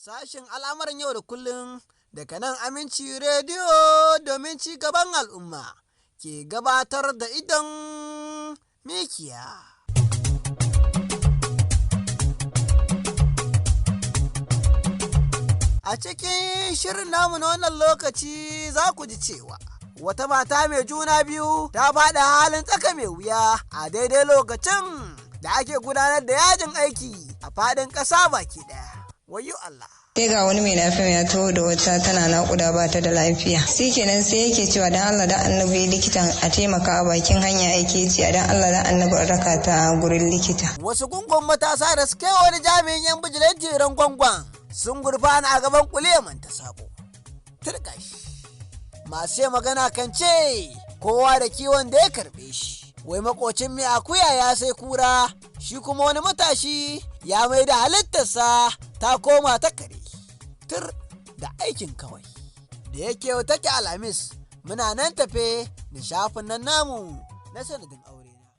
Sashen al'amuran yau da kullum daga nan Aminci Rediyo domin ci gaban al'umma ke gabatar da Idon Mikiya. A cikin shirin namu na wannan lokaci za ku ji cewa wata mata mai juna biyu ta faɗa halin tsaka mai wuya a daidai lokacin da ake gudanar da yajin aiki a faɗin ƙasa baki ɗaya. Wayo Allah. Sai ga wani mai lafiya ya taho da wata tana naƙuda ba ta da lafiya. Sai kenan sai yake cewa dan Allah dan annabi likitan a taimaka a bakin hanya yake ce dan Allah dan annabi a raka ta gurin likita. Wasu gungun matasa da suke wani jami'in 'yan bijilanti gwangwan sun gurfana a gaban kuleman ta sabo. Turkash. Masu yi magana kan ce kowa da kiwon da ya karbe shi. Wai makocin mai akuya ya sai kura, shi kuma wani matashi ya mai da halittarsa ta koma ta kare. Tur da aikin kawai. Da yake yau take Alhamis, muna nan tafe da shafin nan namu na sanadin aure.